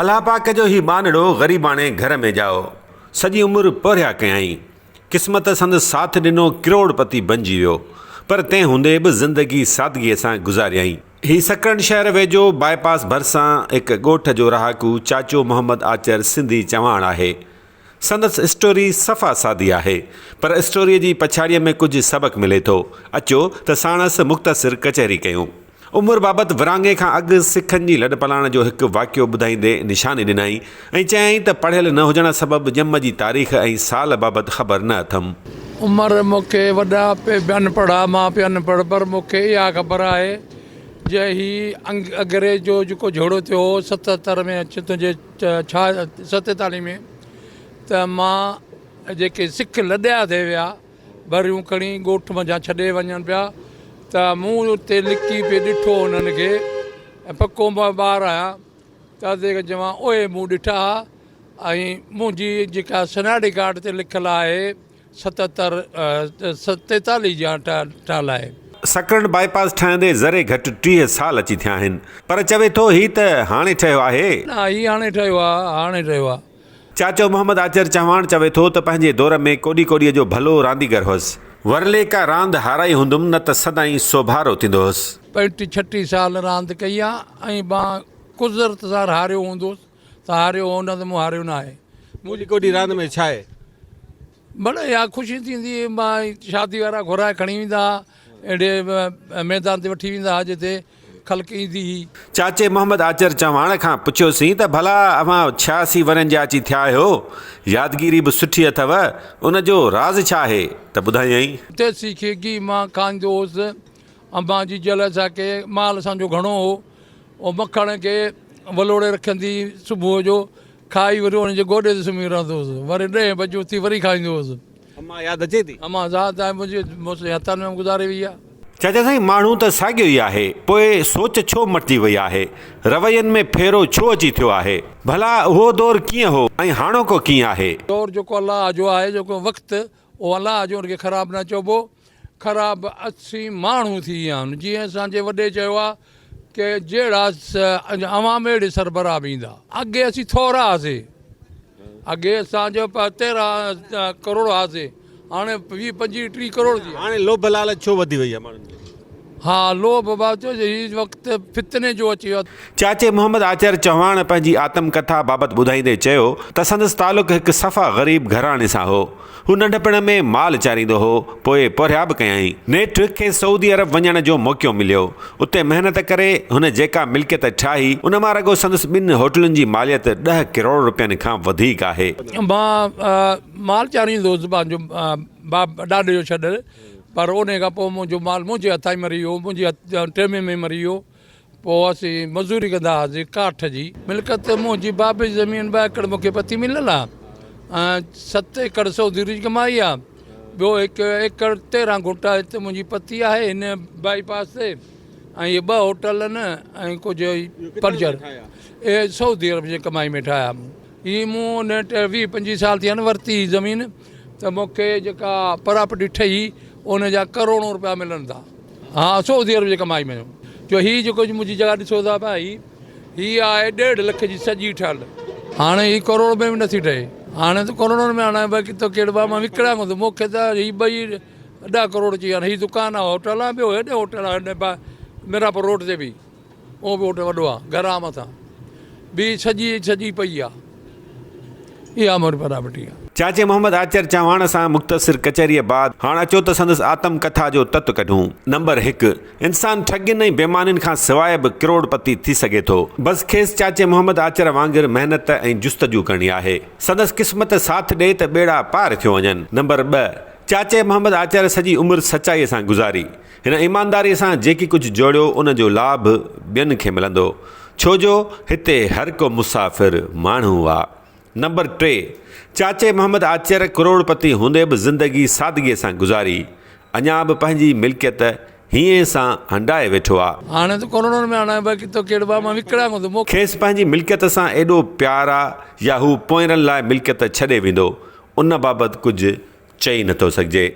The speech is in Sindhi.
الله پاڪ جو هي ٻانهڙو غريباڻي گهر ۾ ڄائو. سڄي عمر پورهيا ڪيائين. قسمت سندس ساٿ ڏنو ڪروڙ پتي بنجي ويو. پر تنهن هوندي به زندگي سادگيء سان گذاريائين. هي سڪرنڊ شهر ويجهو باء پاس ڀرسان هڪ ڳوٺ جو رهاڪو چاچو محمد آچر سنڌي چواڻ آهي. سندس اسٽوري صفا سادي آهي، پر اسٽوريء جي پڇاڙيء ۾ ڪجهه سبق ملي ٿو. اچو ته ساڻس مختصر ڪچهري ڪيون. عمر بابت ورهاڱي کان اڳ سکن جي لڏپلاڻ جو هڪ واقعو ٻڌائيندي نشاني ڏنائين ۽ چيائين ته پڙهيل نه هجڻ سبب ڄم جي تاريخ ۽ سال بابت خبر نه اٿم. عمر مون کي وڏا به انپڙهه آ مان به انپڙهه پر مون کي اها خبر آهي جي هي انگريز جو جيڪو جهيڙو ٿيو هو 77 ۾ اچ تنهنجي ڇا 47 ۾ ته مان جيڪي سک لڏيا ٿي ويا ڀريون کڻي ڳوٺ منجهان ڇڏي وڃن پيا ته مون اتي لڪي پئي ڏٺو انهن کي ۽ پڪو مان ٻار آهيان ته ادي کي چوان اهي مون ڏٺا ها ۽ منهنجي جيڪا سناڙي ڪارڊ تي لکيل آهي 77 43 جي ٺهيل آهي. سڪرنڊ باء پاس ٺهندي ذري گهٽ 30 سال اچي ٿيا آهن پر چوي ٿو هي ته هاڻي ٺهيو آهي. نه هي هاڻي ٺهيو آهي هاڻي ٺهيو آهي. چاچو محمد آچر چهواڻ چوي ٿو ته پنهنجي دور ۾ ڪوڏي ڪوڏيء جو ڀلو رانديگر هئس. ورلي ڪا راند هارائي هوندم نه ته سدائين سوڀارو ٿيندو هئس. پنجٽيهه ڇٽيهه سال راند ڪئي آ ۽ مان قدرت سان هاريو هوندس ته هاريو هو نه ته مون هاريو ناهي. ڪوڏي ڪوڏي راند ۾ ڇا آهي؟ مڙئي اها خوشي ٿيندي هئي مان شادي وارا گهرائي کڻي ويندا ها اهڙي ميدان تي وٺي ويندا ها جتي خلق ايندي هئي. چاچي محمد آچر چهواڻ کان پڇيوسين ته ڀلا اوهان 86 ورهين جا اچي ٿيا آهيو، يادگيري به سٺي اٿئو، ان جو راز ڇا آهي ته ٻڌايائين. ديسي کي گيهه مان کائيندو هوس. امان جي جل اسان کي مال اسان جو گهڻو هو. او مکڻ کي ولوڙي رکندي هئي صبح جو کائي وري ان جي گوڏي تي سمهي رهندو هوس. وري ڏهين بجي اٿي وري کائيندو هوس. امان ياد اچي ٿي؟ امان ياد آهي منهنجي مڙس جي هٿن ۾ گذاري وئي آهي. چاچا سائين ماڻهو ته ساڳيو ئي آهي پوء سوچ ڇو مٽجي وئي آهي؟ روين ۾ ڦيرو ڇو اچي ٿيو آهي؟ ڀلا اهو دور ڪيئن هو ۽ هاڻوڪو ڪيئن آهي؟ دور جيڪو الله جو آهي جيڪو وقت اهو الله جو ان کي خراب نه چئبو خراب اسين ماڻهو ٿي ويا آهيون جيئن اسان جي وڏي چيو آهي ڪي جهڙا عوام اهڙي سربراهه به ايندا. اڳي اسين ٿورا هئاسين اڳي اسان جو 13 ڪروڙ هئاسين هاڻي 20 25 30 ڪروڙ ٿي ويا. هاڻي لوڀ لالچ ڇو وڌي وئي آهي ماڻهن ۾؟ ها لوڀ بابا چيو هي وقت فتني جو اچي ويو آهي. چاچي محمد آچر چهواڻ پنهنجي آتم ڪٿا بابت ٻڌائيندي چيو ته سندس تعلق هڪ صفا غريب گهراڻي سان هو. هو ننڍپڻ ۾ مال چاريندو هو، پوء پورهيا به ڪيائين. نيٺ کيس سعودي عرب وڃڻ جو موقعو مليو. اتي محنت ڪري هن جيڪا ملڪيت ٺاهي، ان مان رڳو سندس ٻن هوٽلن جي ماليت ڏهه ڪروڙ رپين کان وڌيڪ آهي. مان مال چاريندو هوس پنهنجو باپ ڏاڏي جو ڇڏيل، پر انهي کان پوء منهنجو مال منهنجي هٿان ئي مري ويو، منهنجي ٽيمي ۾ مري ويو. پوء اسين مزوري ڪندا هئاسين ڪاٺ جي. ملڪيت منهنجي بابي جي زمين ٻه ايڪڙ مون کي پتي مليل آ ۽ ست ايڪڙ سعودي جي ڪمائي آ ٻيو هڪ ايڪڙ 13 گهنٽا هت منهنجي پتي آهي هن بائي پاس تي ۽ اهي ٻه هوٽل آهن ۽ ڪجهه پرجر اهي سعودي عرب جي ڪمائي ۾ ٺاهيا مون هي مون ان 20 25 سال ٿيا آهن ورتي هي زمين ته مون کي جيڪا پراپرٽي ٺهي ان جا ڪروڙون روپيا ملن ٿا. ها سعودي عرب جي ڪمائي ۾ جو هي جيڪو منهنجي جڳهه ڏسو ٿا پيا هي هي آهي ڏيڍ لک جي سڄي ٺهيل هاڻي هي ڪروڙ ۾ به نٿي ٺهي هاڻي ته ڪروڙن ۾ هاڻي باقي ته ڪهڙو مان وڪڻان ڪونه ٿو مون کي ته هي ٻئي 10 ڪروڙ چئي هاڻي هي دڪان آهي هوٽل آهي ٻيو هيڏي هوٽل آهي هيڏي ميرانپور روڊ تي به اهو به هوٽل وڏو آهي گهر آهي مٿان ٻي سڄي سڄي پئي آهي اها منهنجي پراپرٽي آهي. چاچي محمد آچر چهواڻ سان مختصر ڪچهريء بعد هاڻ اچو ته سندس آتم ڪٿا جو تت ڪڍون. نمبر هڪ، انسان ٺڳين ۽ بيمانين کان سواء به ڪروڙ پتي ٿي سگهي ٿو. بس کيس چاچي محمد آچر وانگر محنت ۽ جستجو ڪرڻي آهي. سندس قسمت ساٿ ڏئي ته ٻيڙا پار ٿيو وڃن. نمبر ٻه، چاچي محمد آچر سڄي عمر سچائيء سان گذاري. هن ايمانداريء سان جيڪي ڪجهه جوڙيو ان جو لاڀ ٻين کي ملندو. ڇو جو هتي هر ڪو مسافر ماڻهو آ. نمبر ٽي، چاچي محمد آچر ڪروڙ پتي هوندي به زندگي سادگيء سان گذاري. اڃا به پنهنجي ملڪيت هينئين سان هنڊائي ويٺو آ. هاڻي ته ڪروڙن ۾ هاڻي باقي تو ڪهڙو ڀاء مان وڪڻان ڪونه ٿو مون. کيس پنهنجي ملڪيت سان ايڏو پيار آ يا هو پوئينرن لاء ملڪيت ڇڏي ويندو، ان بابت ڪجهه چئي نٿو سگهجي.